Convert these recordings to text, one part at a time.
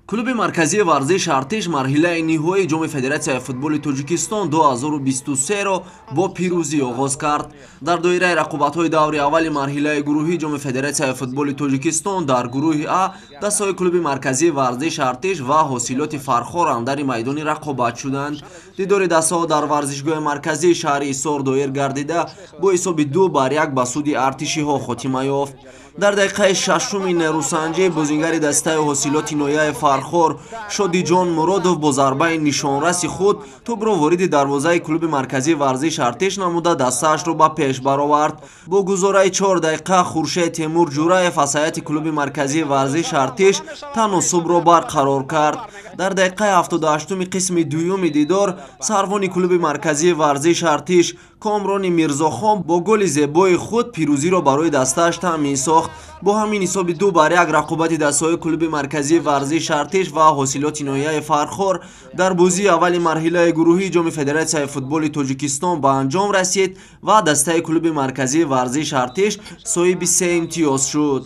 Клуби марказии варзиш Артиш марҳилаи ниҳоии Ҷоми Федератсияи футболи Тоҷикистон 2023-ро бо пирӯзӣ оғоз кард. Дар доираи рақобатҳои даври аввали марҳилаи гурӯҳии Ҷоми Федератсияи футболи Тоҷикистон дар гурӯҳи А дастаҳои клуби марказии варзиш Артиш ва Ҳосилоти Фархор андари майдони рақобат шуданд. Дидори дастаҳо дар варзишгоҳи марказии шаҳри Ҳисор доир гардида, бо ҳисоби 2-1 ба суди артишиҳо хотима ёфт. Дар дақиқаи шашуми нерӯсанҷӣ бозингари дастаи Ҳосилоти ноҳияи Фархор Шодиҷон Муродов бо зарбаи нишонраси худ тӯбро вориди дарвозаи клуби марказии варзиш Артиш намуда дастаашро ба пеш баровард. Бо гузораи 4 дақиқа Хуршед Темур Ҷураев аз ҳайати клуби марказии варзиш Артиш таносубро барқарор кард. Дар дақиқаи 78-уми қисми дуюми дидор сарвони клуби марказии варзиш Артиш Комрони Мирзохон бо голи зебои худ пирӯзиро барои дастааш таъмин сохт. Бо ҳамин ҳисоби 2-1 рақобати дастаҳои клуби марказии варзиш Артиш ва Ҳосилоти ноҳияи Фархор дар бозии аввали марҳилаи гурӯҳии Ҷоми Федератсияи футболи Тоҷикистон ба анҷом расид ва дастаи клуби марказии варзиш Артиш соҳиби 3 имтиёз шуд.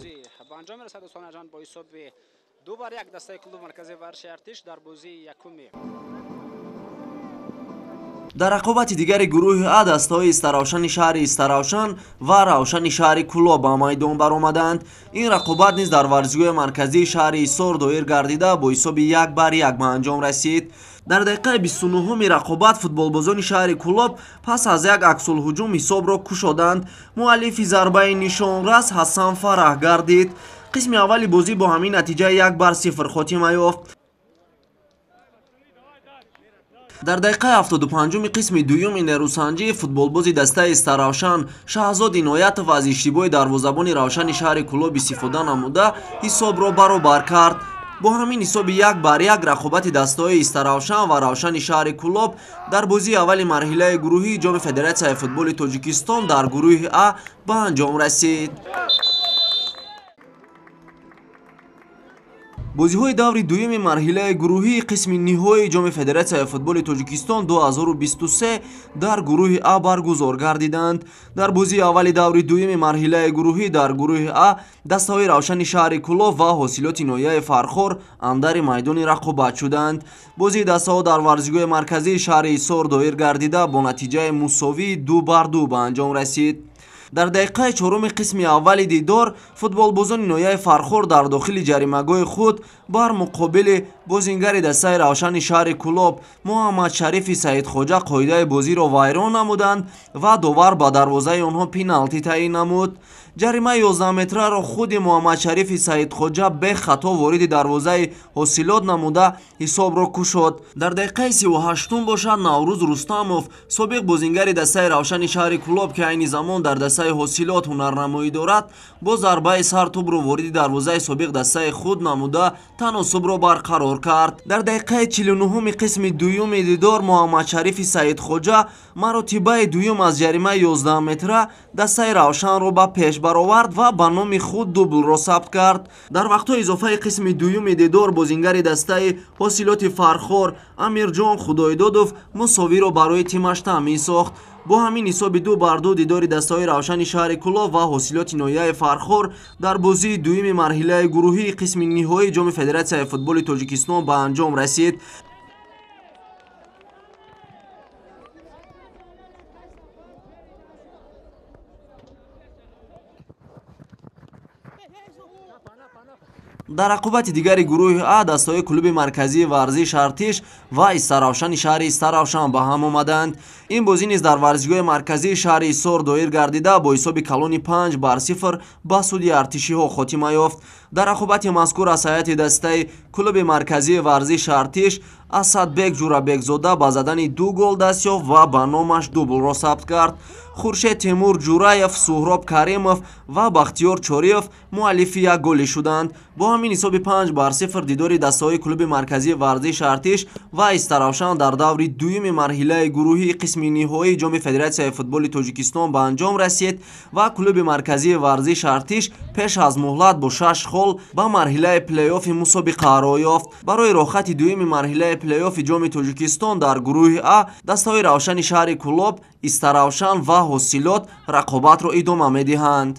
Дар рақобати дигари гурӯҳи А дастаҳои Истаравшани шаҳри Истаравшан ва Равшани шаҳри Кӯлоб ба майдон баромаданд. Ин рақобат низ дар варзишгоҳи марказии шаҳри Ҳисор доир гардида бо ҳисоби 1-1 ба анҷом расид. Дар дақиқаи 29-уми рақобат футболбозони шаҳри Кӯлоб пас аз як аксулҳуҷум ҳисобро кушоданд. Муаллифи зарбаи нишонрас Ҳасан Фараҳ гардид. Қисми аввали бозӣ бо ҳамин натиҷа 1-0 хотима ёфт. Дар дақиқаи 75-уми қисми дуюми нерӯсанҷӣ футболбози дастаи Истаравшан Шаҳзод Иноятов аз иштибоҳи дарвозабони Равшани шаҳри Кӯлоб истифода намуда ҳисобро баробар кард. Бо ҳамин ҳисоби 1-1 рақобати дастаҳои Истаравшан ва Равшани шаҳри Кӯлоб дар бозии аввали марҳилаи гурӯҳии Ҷоми Федератсияи футболи Тоҷикистон дар гурӯҳи А ба анҷом расид. Бозиҳои даври дуюми марҳилаи гурӯҳии қисми ниҳоии Ҷоми Федератсияи футболи Тоҷикистон 2023 дар гурӯҳи А баргузор гардиданд. Дар бозии аввали даври дуюми марҳилаи гурӯҳӣ дар гурӯҳи А дастаҳои Равшани шаҳри Кӯлоб ва Ҳосилоти ноҳияи Фархор андари майдони рақобат шуданд. Бозии дастаҳо дар варзишгоҳи марказии шаҳри Ҳисор доир гардида бо натиҷаи мусовии 2-2 ба анҷом расид. Дар дақиқаи чоруми қисми аввали дидор футболбозони ноҳияи Фархор дар дохили ҷаримагоҳи худ бар муқобили бозингари дастаи Равшани шаҳри Кӯлоб Муҳаммад Шарифи Саидхоҷа қоидаи бозиро вайрон намуданд ва довар ба дарвозаи онҳо пеналти таъин намуд. Ҷаримаи 11 метраро худи Муҳаммад Шарифи Саидхоҷа бехато вориди дарвозаи Ҳосилот намуда ҳисобро кушод. Дар дақиқаи 38-ум бошад Наврӯз Рустамов, собиқ бозингари дастаи Равшани шаҳри Кӯлоб, ки айни замон дар дастаи Ҳосилот ҳунарнамоӣ дорад, бо зарбаи сар тӯбро вориди дарвозаи собиқ дастаи худ намуда таносубро барқарор кард. Дар дақиқаи 49-уми қисми дуюми дидор Муҳаммад Шарифи Саидхоҷа маротибаи дуюм аз ҷаримаи 11 метра дастаи Равшанро ба пеш баровард ва ба номи худ дублро сабт кард. Дар вақтҳои изофаи қисми дуюми дидор бозингари дастаи Ҳосилоти Фархор Амирҷон Худойдодов мусовиро барои тимаш таъмин сохт. Бо ҳамин ҳисоби 2-2 дидори дастаҳои Равшани шаҳри Кӯлоб ва Ҳосилоти ноҳияи Фархор дар бозии дуюми марҳилаи гурӯҳии қисми ниҳоии Ҷоми Федератсияи футболи Тоҷикистон ба анҷом расид. Дар рақобати дигари гурӯҳи А дастаҳои клуби марказии варзиш Артиш ва Истаравшани шаҳри Истаравшан ба ҳам омаданд. Ин бозӣ низ дар варзишгоҳи марказии шаҳри Ҳисор доир гардида бо ҳисоби калони 5-0 ба суди артишиҳо хотима ёфт. Дар рақобати мазкур аз ҳайати дастаи клуби марказии варзиш Артиш Асадбек Ҷурабекзода ба задани 2 гол даст ёфт ва ба номаш дублро сабт кард. Хуршед Темур Ҷураев, Суҳроб Каримов ва Бахтиёр Чориев муаллифи як голӣ шуданд. Бо ҳамин ҳисоби 5-0 дидори дастаҳои клуби марказии варзиш Артиш ва Истаравшан дар даври дуюми марҳилаи гурӯҳии қисми ниҳоии Ҷоми Федератсияи футболи Тоҷикистон ба анҷом расид ва клуби марказии варзиш Артиш пеш аз муҳлат бо 6 хол ба марҳилаи плей-оффи мусобиқа роҳ ёфт. Барои роҳхати дуюми марҳилаи плей-оффи Ҷоми Тоҷикистон дар гурӯҳи А дастаҳои Равшани шаҳри Кӯлоб, Истаравшан ва Ҳосилот рақобатро идома медиҳанд.